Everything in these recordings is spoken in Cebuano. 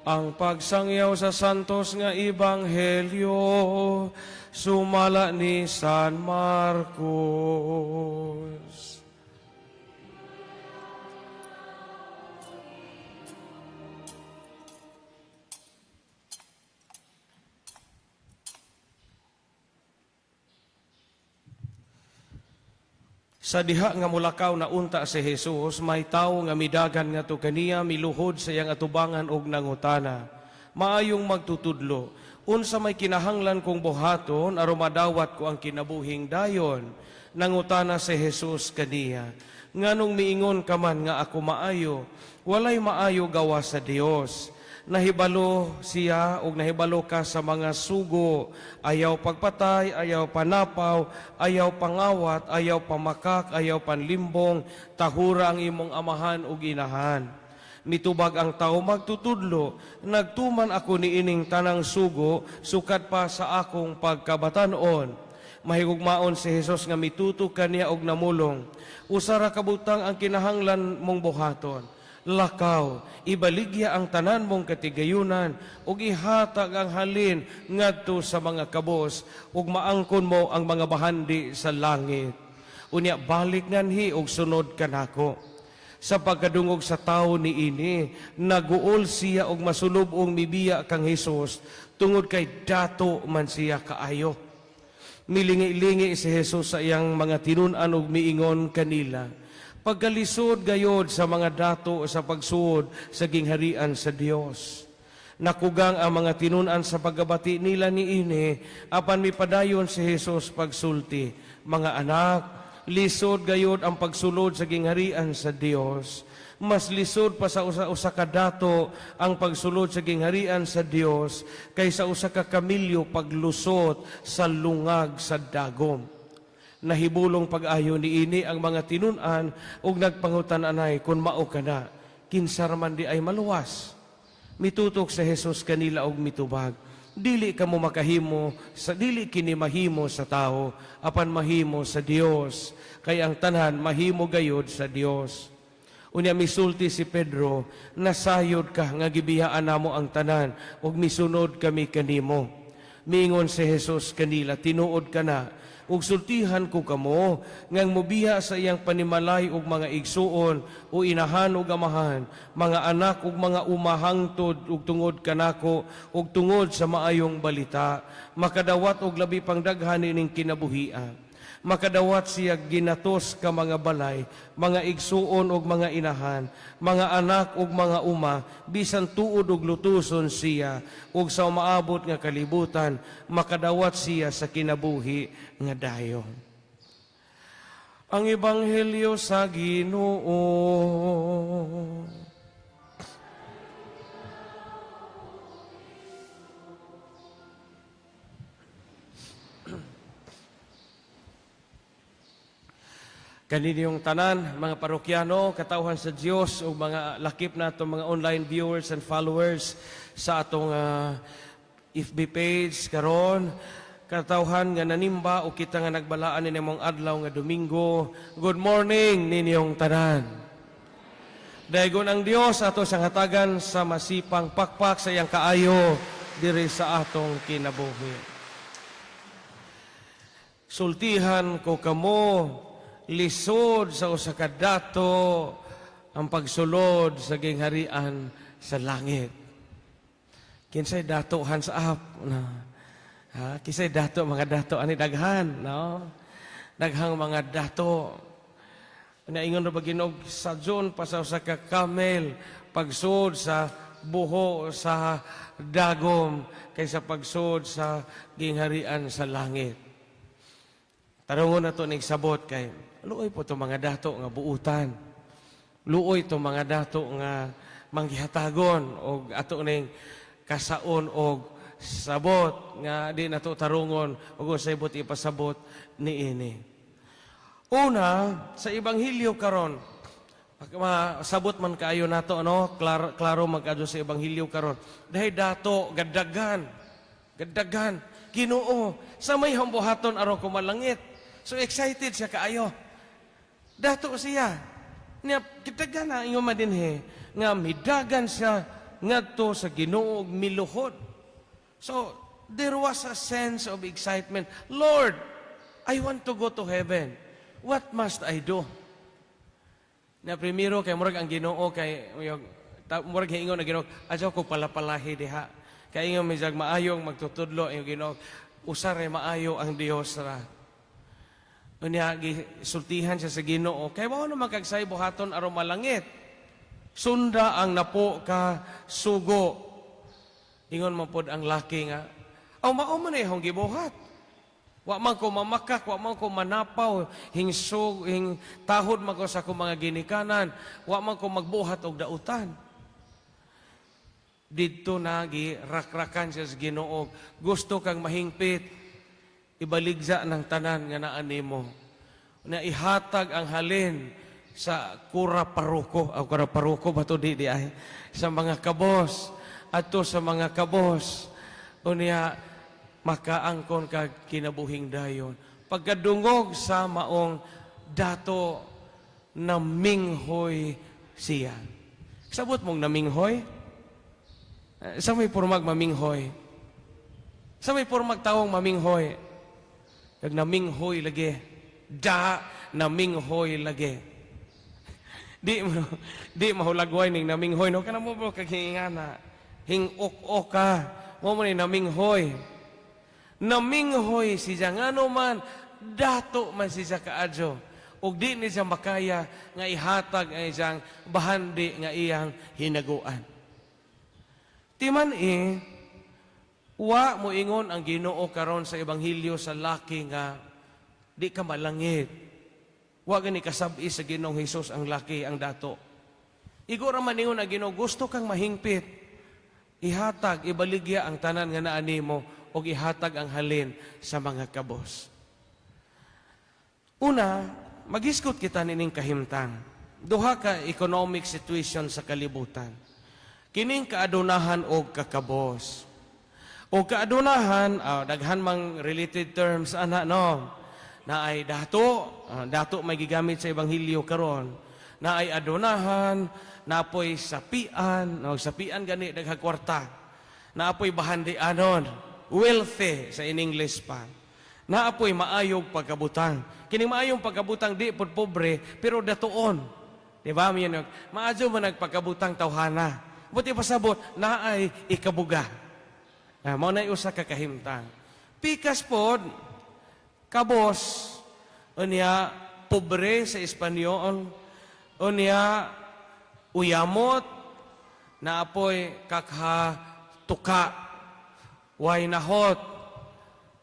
Ang pagsangyaw sa Santos nga Ebanghelyo sumala ni San Marcos. Sa diha nga mulakaw na unta si Jesus, may tawo nga midagan ngadto kaniya, miluhod sa iyang atubangan og nangutana: "Maayong magtutudlo, unsa may kinahanglan kong buhaton aron madawat ko ang kinabuhing dayon?" Nangutana si Jesus kaniya, "Nganong miingon ka man nga ako maayo? Walay maayo gawas sa Dios. Nahibalo siya og nahibalo ka sa mga sugo: ayaw pagpatay, ayaw panapaw, ayaw pangawat, ayaw pamakak, ayaw panlimbong, tahura ang imong amahan ug inahan." Mitubag ang tao, "Magtutudlo, nagtuman ako niining tanang sugo sukad pa sa akong pagkabatanon." Mahigugmaon si Jesus nga mitutok kaniya og namulong, "Usa ra ka butang ang kinahanglan mong buhaton. Lakaw, ibaligya ang tanan mong katigayunan ug ihatag ang halin ngadto sa mga kabos ug maangkon mo ang mga bahandi sa langit. Unya balik nganhi ug sunod kanako." Sa pagkadungog sa tawo niini, naguol siya og masulub-ong mibiya kang Hesus tungod kay dato man siya kaayo. Milingi-lingi si Jesus sa iyang mga tinun-an ug miingon kanila, "Pagkalisod gayod sa mga dato sa pagsuod sa gingharian sa Dios." Nakugang ang mga tinun-an sa pagkabati nila niini, apan mipadayon si Jesus pagsulti, "Mga anak, lisod gayod ang pagsulod sa gingharian sa Dios. Mas lisod pa sa usa ka dato ang pagsulod sa gingharian sa Dios kaysa usa ka kamilyo paglusot sa lungag sa dagom." Nahibulong pag-ayo niini ang mga tinun-an ug nagpangutan-anay, "Kung mao kana, kinsa man diay maluwas?" Mitutok sa Jesus kanila og mitubag, "Dili kamo makahimo sa dili kini mahimo sa tao, apan mahimo sa Dios, kay ang tanan mahimo gayod sa Dios." Unya misulti si Pedro, "Nasayod ka nga gibiyaan namo ang tanan ug misunod kami kanimo." Miingon si Jesus kanila, "Tinuod kana ug sultihan ko kamo ngang mobiya sa iyang panimalay ug mga igsuon o inahan ug amahan, mga anak ug mga umahangtod ug tungod kanako ug tungod sa maayong balita, makadawat og labi pang daghan ining kinabuhia. Makadawat siya ginatos ka mga balay, mga igsuon og mga inahan, mga anak ug mga uma, bisan tuod og lutuson siya, ug sa maabot nga kalibutan, makadawat siya sa kinabuhi nga dayon." Ang Ebanghelyo sa Ginoo. Kaninyong tanan, mga parokyano, katawhan sa Dios ug mga lakip na atong mga online viewers and followers sa atong FB page karon, katawhan nga nanimba o kita nga nagbalaan ninyong adlaw nga Domingo. Good morning ninyong tanan. Daygon ang Dios, ato siyang hatagan sa masipang pakpak sa iyang kaayo diri sa atong kinabuhi. Sultihan ko kamo, lisod sa usa ka dato ang pagsulod sa gingharian sa langit. Kinsay dato, hands up? No. Ha, kinsay dato, mga dato ani daghan, no? Daghang mga dato. Naingon ra ba Ginoo sa John pa sa usa ka camel pagsud sa buho sa dagom kaysa pagsud sa gingharian sa langit? Tarungon na to ning sabot kay luoy po to mga dato nga buutan. Luoy to mga dato nga manggihatagon og ato ning kasaon og sabot nga di nato tarungon og unsay buot ipasabot niini. Una, sa ebanghelyo karon, masabot man kaayo nato, no? Klaro, klaro man kaayo sa ebanghelyo karon. Dahil dato gadagan. Gadagan. "Ginoo, unsa may buhaton aron ko malangit?" So excited siya kaayo. Dato siya. Niya, kitagan na ingon man dinhi nga midagan siya ngadto sa Ginoo ug miluhod. So, there was a sense of excitement. "Lord, I want to go to heaven. What must I do?" Na primero kay murag ang Ginoo kay uyog, murag hiingon ang Ginoo, "Adyaw ko palapalahi diha." Kay ingon mi jag maayong magtutudlo ang Ginoo, usa ra maayo, ang Dios ra. Unya gisultihan siya sa Ginoo, kay mao naman kag say buhaton aron malangit. "Sunda ang napo ka sugo." Ingon man pod ang laki nga, "Aw, mao man ay akong gibuhat. Wa man ko mamakak, wa man ko manapaw, hingsug, hing tahod man ko sa akong mga ginikanan, wa man ko magbuhat og dautan." Didto na girakrakan siya sa Ginoo. "Gusto kang mahingpit, ibaligya ng tanan nga naa nimo. Na ihatag ang halin sa kura paruko, aw, kura paruko ba to di ay sa mga kabos, adto sa mga kabos. Unya makaangkon kag kinabuhing dayon." Pagkadungog sa maong dato, naminghoy siya. Sabot mong naminghoy? Sa may pormag maminghoy? Sa may pormag tawong maminghoy? Kag naminghoy lagi. Da, naminghoy lagi. Di mahulagway ning naminghoy no, kana mo bro kag hingana. Hingok-ok ka. Mo ni naminghoy. Naminghoy siya ngano man dato man siya kaadyo. Ug di ni siya makaya nga ihatag ang isang bahandi nga iyang hinaguan. Timan eh, wa mo ingon ang Ginoo karon sa ebanghelyo sa laki nga di ka malangit. Wa gani kasab-i sa Ginoong Hesus ang laki, ang dato. Igo ra man ingon ang Ginoo, "Gusto kang mahingpit. Ihatag, ibaligya ang tanan nga naa nimo ug ihatag ang halin sa mga kabos." Una, maghisgot kita nining kahimtang. Duha ka economic situation sa kalibutan. Kining kaadunahan og kakabos. O kaadunahan, daghan mang related terms ana no. Na ay dato, dato may gigamit sa ebanghelyo karon. Na ay adunahan, naapoy sapian, no, sapian gani daghang kwarta. Naapoy bahandianon, wealthy sa in English pa. Naapoy maayog pagkabutang. Kining maayong pagkabutang, di pod pobre pero datuon. Di ba? Miyan, maadyo man nagpagkabutang tawhana. Buti pasabot, naay ikabuga. Mao na usa ka kahimtang. Pikas pod, kabos, unya pobre sa Espanyol, unya uyamot, naapoy kakha tuka, way nahot,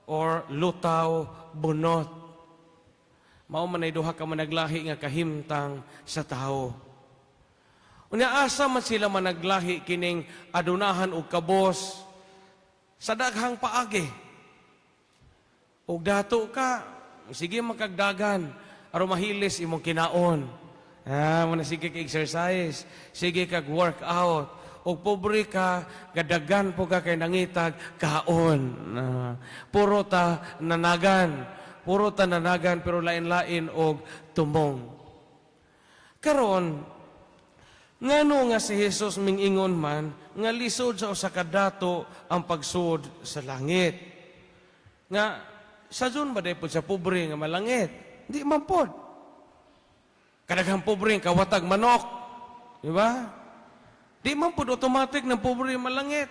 or lutaw bunot. Mao man ay duha ka managlahi nga kahimtang sa tao. Unya asa man sila managlahi kining adunahan og kabos? Sa daghang paagi. Og dato ka, sige makagdagan aron mahilis imong kinaon. Mo na sige ka exercise, sige kag workout. Og pobre ka, gadagan po ka kay nangitag kaon. Puro ta nanagan. Puro ta nanagan pero lain-lain og tumong. Karon, ngano nga si Jesus mingingon man nga lisod sa usa ka dato ang pagsud sa langit? Nga sa dun ba pod sa pobre nga malangit? Di man pod. Kadaghang pobre kawatag manok. Di ba? Di man pod automatic ng pobre malangit.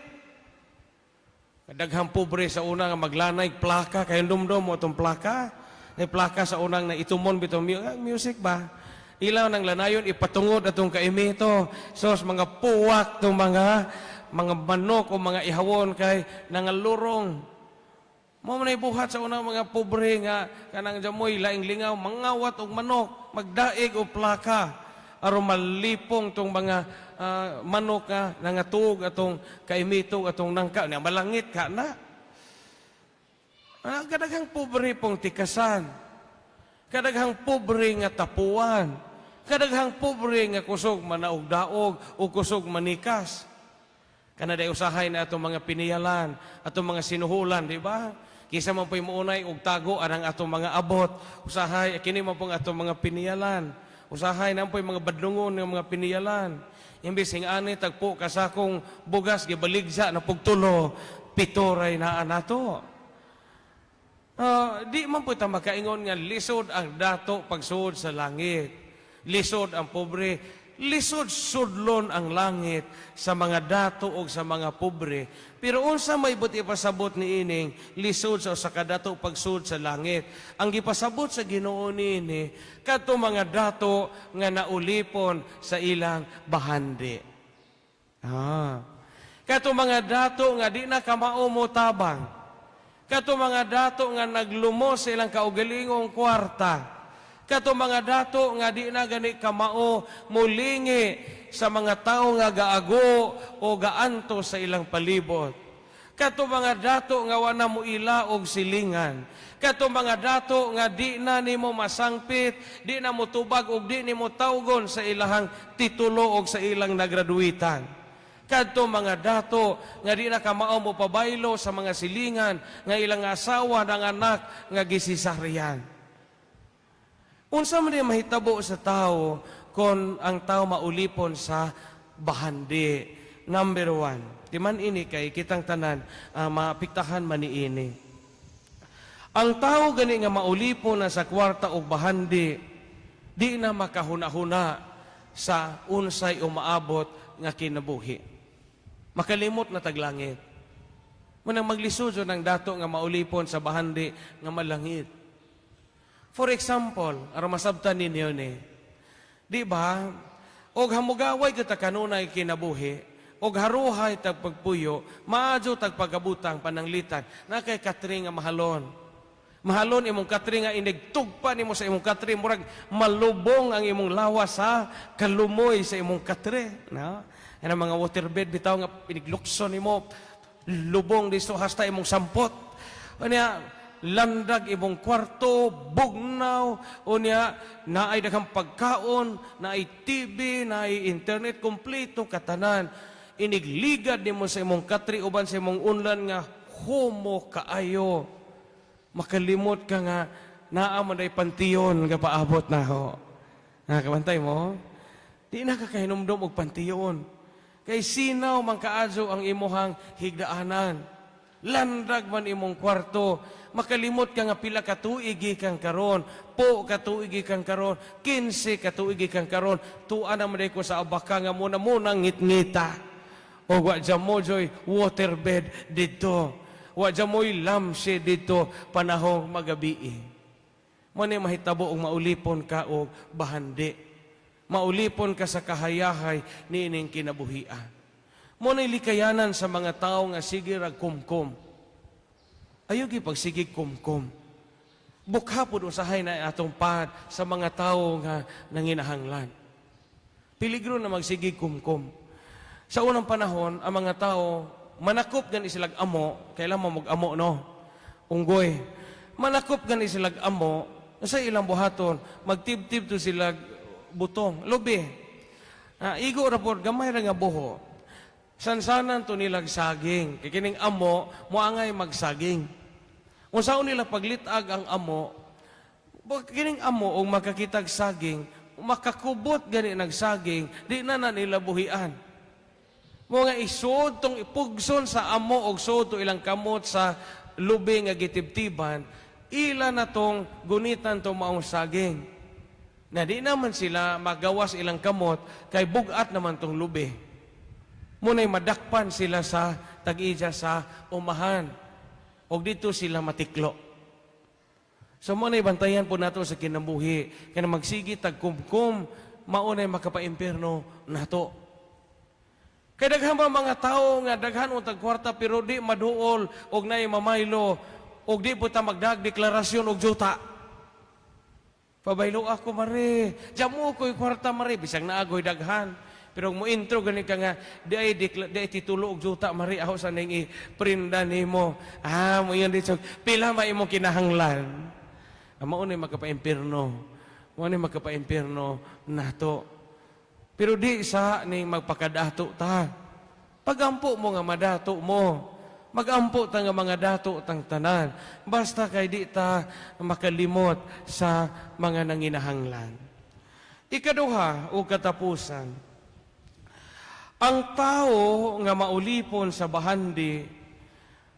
Kadaghang pobre sa una nga maglanay plaka, kay dumdum mo atong plaka. May plaka sa unang na itumon bitong music ba? Ilaw ng lanayon ipatungod atong kaimito. So mga puwak tong mga manok o mga ihawon kay nangalurong. Mo man buhat sa unang mga pobre nga kanang jamoy laing lingaw mangawat og manok, magdaig og plaka aron malipong tong mga manok nga nangatug atong kaimito atong nangka nya malangit ka na. Kadaghang pobre pong tikasan. Kadaghang pobre nga tapuan. Kadaghang pobre nga kusog manaog-daog o kusog manikas. Kanada usahay na atong mga piniyalan, atong mga sinuhulan, di ba? Kisa man po'y muunay og tago anang atong mga abot. Usahay, kini man pong atong mga piniyalan. Usahay na po'y mga badlungon ng mga piniyalan. Imbes ing-ani tagpo ka sakong bugas, gibaligsa na pug tulo, pito ray naa nato. Di man po ta makaingon nga lisod ang dato pagsuod sa langit. Lisod ang pobre. Lisod sudlon ang langit sa mga dato o sa mga pobre. Pero unsa may buot ipasabot ni ining lisod sa usa ka dato pagsud sa langit? Ang gipasabot sa Ginoo niini, kadto mga dato nga naulipon sa ilang bahandi. Kadto mga dato nga di na kamao mo tabang. Kadto mga dato nga naglumos sa ilang kaugalingong kwarta. Kato mga dato nga di na gani kamao mulingi sa mga tao nga gaago o gaanto sa ilang palibot. Kato mga dato nga wala mo ila og silingan. Kato mga dato nga di na nimo masangpit, di na mo tubag og di nimo tawgon sa ilahang titulo og sa ilang nagraduitan. Kadto mga dato nga di na kamao mo pabaylo sa mga silingan nga ilang asawa ng anak nga gisisaryan. Unsa man di mahitabo sa tao kon ang tao maulipon sa bahandi? Number one, di man ini kay kitang tanan maapektahan man ni ini. Ang tao gani nga maulipon na sa kwarta og bahandi, di na makahuna-huna sa unsay umaabot nga kinabuhi. Makalimot na tag langit. Manang maglisod jud ang dato nga maulipon sa bahandi nga malangit. For example, aron masabtan ninyo ni, di ba, og hamugaway kita kanunay kinabuhi, og haruhay tag pagpuyo, maadyo tag pagabutang pananglitan, na kay katre nga mahalon. Mahalon imong katre nga inigtugpa nimo sa imong katre, murag malubong ang imong lawas sa kalumoy sa imong katre. No? Yan ang mga waterbed bitaw nga piniglukso nimo, lubong dito hasta imong sampot. Unya, landag imong kwarto, bugnaw, unya, naay daghang pagkaon, naay TV, naay internet, kompleto katanan. Inigligad nimo sa imong katre uban sa imong unlan nga homo kaayo. Makalimot ka nga naa man day pantiyon nga paabot na ho. Nakabantay mo? Di na ka kahinumdom og pantiyon. Kay sinaw man kaadyo ang imuhang higdaanan. Landag man imong kwarto. Makalimot ka nga pila ka tuig gikan karon, po ka tuig gikan karon, 15 ka tuig gikan karon, tuan na man ko sa abaka nga muna muna ngit-ngita. O wa mo joy waterbed dito. Wa mo'y lamsi dito panahong magabii. Mo ni mahitabo og maulipon ka og bahandi. Maulipon ka sa kahayahay niining kinabuhian. Mo ni likayanan sa mga tao nga sige rag kumkum. Ayaw gyud pagsigig kumkum. Bukha pud usahay na atong pad sa mga tao nga nanginahanglan. Peligro na magsigig kumkum. Sa unang panahon, ang mga tao manakop gani silag amo, kailan mo mag-amo, no? Unggoy. Manakop gani silag amo, sa ilang buhaton, magtibtib to sila butong, lubi. Igo ra pod, gamay ra nga buho. Sansanan to nilag saging. Kay kining amo, moangay magsaging. Unsaon nila paglit-ag ang amo, kining amo og makakitag saging, makakubot gani nagsaging, di na na nila buhian. Mo nga isod tong ipugson sa amo og suod to ilang kamot sa lubi nga gitibtiban, ila na tong gunitan tong maong saging. Na di naman sila magawas ilang kamot kay bugat naman tong lubi. Muna'y madakpan sila sa tag-ija sa umahan. Og dito sila matiklo. So mo na'y bantayan po nato sa kinabuhi. Kaya magsigi tagkumkum, maunay makapaimpierno nato. Kay daghan pa mga tao nga daghan og tagkwarta pero di maduol og naay mamaylo og di po ta magdag deklarasyon og juta. Pabaylo ako, mare. Diyan ko'y kwarta, mare, bisag naagoy daghan. Pero mo intro gani ka nga di ay di ay titulo og juta, mare, ako sa ning i-prinda nimo. Mo yan dito. Pila ba imong kinahanglan? Mao ni makapaimpierno. Mao ni makapaimpierno nato. Pero di sa ning magpakadato ta. Pagampo mo nga madato mo. Magampo ta nga mga dato tang tanan. Basta kay di ta makalimot sa mga nanginahanglan. Ikaduha o katapusan. Ang tao nga maulipon sa bahandi,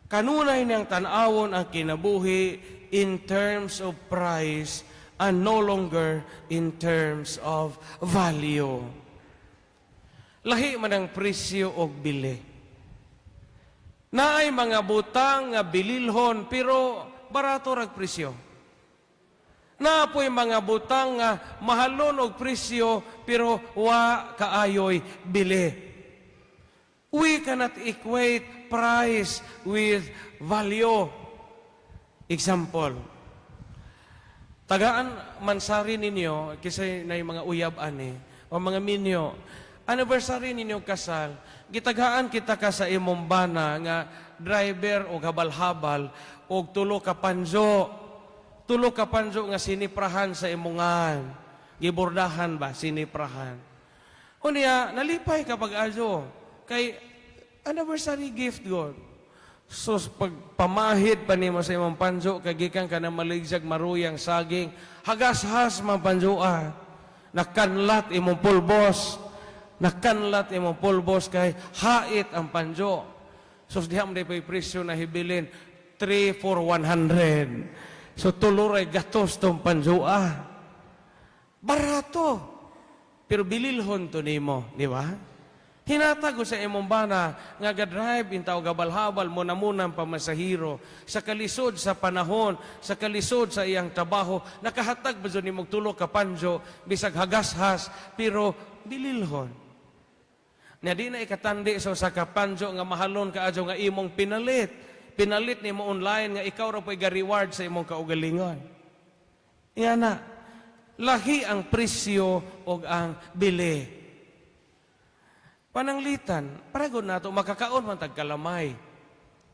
kanunay niyang tan-awon ang kinabuhi in terms of price and no longer in terms of value. Lahi man ang presyo og bili. Naay mga butang nga bililhon pero barato rag presyo. Naa poy mga butang nga mahalon og presyo pero wa kaayoy bili. We cannot equate price with value. Example, tagaan mansari ninyo, kasi na yung mga uyab ani, o mga minyo, anniversary ninyo kasal, gitagaan kita ka sa imong bana nga driver o habal-habal o tulo ka panjo nga siniprahan sa imongan. Gibordahan ba, siniprahan. Unya, nalipay ka pag-ayo. Kay anniversary gift god. So pag pamahid pa nimo sa imong panjo, kagikan ka na maligsag maruyang saging, hagas-has man panjoa. Nakanlat imong pulbos. Nakanlat imong pulbos kay hait ang panjo. So diha mo pa'y presyo na hibilin 3 for 100. So tulo ray gatos tong panjoa. Barato. Pero bililhon to nimo, di ba? Hinatag ko sa imong bana nga ga-drive intaw gabal-habal mo namunang pamasahiro sa kalisod sa panahon, sa kalisod sa iyang trabaho, nakahatag ba jud nimong tulo ka panjo bisag hagashas pero bililhon. Nya di na ikatandi sa usa ka panjo nga mahalon kaadyo nga imong pinalit. Pinalit nimo online nga ikaw ra po'y ga-reward sa imong kaugalingon. Yan na. Lahi ang presyo og ang bili. Pananglitan, paragon nato makakaon man tag kalamay.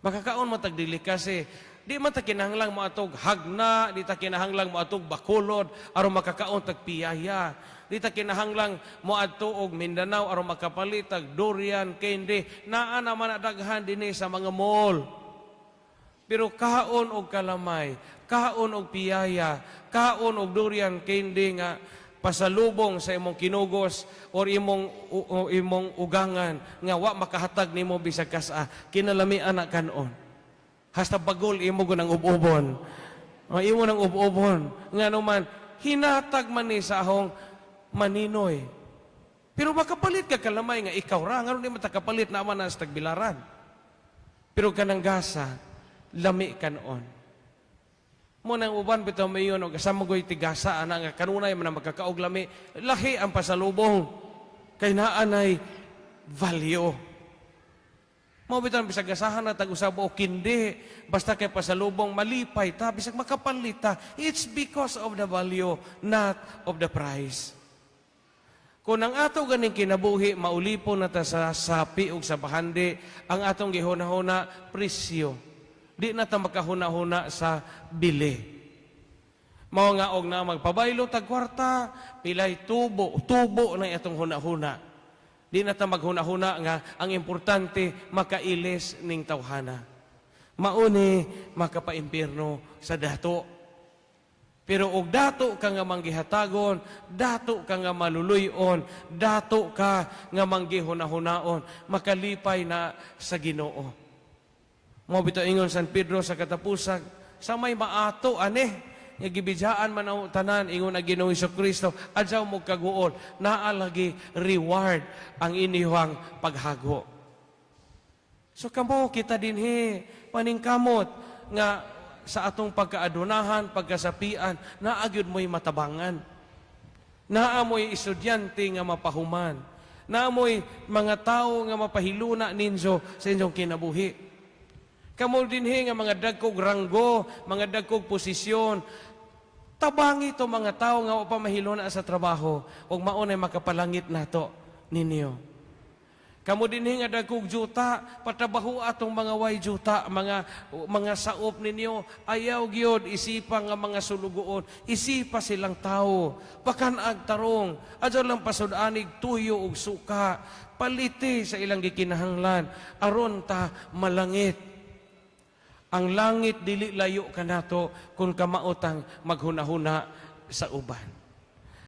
Makakaon man tag delikasi. Di man ta kinahanglang moatog Jagna, di ta kinahanglang moatog Bacolod aron makakaon tag piyaya. Di ta kinahanglang moadto og Mindanao aron makapalit tag durian, candy. Naa naman na daghan dinhi sa mga mall. Pero kaon og kalamay, kaon og piyaya, kaon og durian candy nga pasalubong sa imong kinugos or imong ugangan nga wa makahatag nimo bisag kas-a, kinalamian na kanon. Hasta bagol imo gunang ub-ubon. O, imo nang ub-ubon. Nga naman, hinatag man ni sa ahong maninoy. Pero makapalit ka kalamay nga ikaw ra, ngano di man ta kapalit na man sa tagbilaran? Pero kanang gasa, lami kanon. Mo nang uban bitaw mayon og asa mo goy tigasa ana nga kanunay man ang magkakaog lami, lahi ang pasalubong kay naa nay value. Mo bitaw bisag gasahan na tag usab o kindi, basta kay pasalubong malipay ta bisag makapalit ta. It's because of the value, not of the price. Kung ang ato ganing kinabuhi maulipon na ta sa sapi ug sa bahandi, ang atong gihuna-huna presyo. Di na ta makahuna-huna sa bili. Mao nga og na magpabaylo tag kwarta, pilay tubo, tubo na atong huna-huna. Di na ta maghuna-huna nga ang importante makailis ning tawhana. Mauni makapaimpierno sa dato. Pero og dato ka nga manggihatagon, dato ka nga maluluyon, dato ka nga manggihuna-hunaon, makalipay na sa Ginoo. Mo bitaw ingon San Pedro sa katapusan, sa may maato ane, nga gibidyaan man ang tanan, ingon ang Ginoong Kristo, adyaw mo kaguol, naa lagi reward ang inyong paghago. So kamo kita dinhi paningkamot nga sa atong pagkaadunahan, pagkasapian, naa gyud mo'y matabangan. Naa mo'y estudyante nga mapahuman. Naa mo'y mga tao nga mapahiluna ninyo sa inyong kinabuhi. Kamo dinhi nga mga dagkog ranggo, mga dagkog posisyon, tabangi to mga tao nga wa pa mahiluna sa trabaho ug maunay makapalangit nato ninyo. Kamo dinhi nga dagkog juta, patrabaho atong mga way juta, mga saop ninyo, ayaw gyud isipa nga mga sulugoon, isipa silang tao, pakan-ag tarong, adyaw lang pasud-anig tuyo ug suka, paliti sa ilang gikinahanglan, aron ta malangit. Ang langit dili layo kanato kung kamaotang maghunahuna sa uban.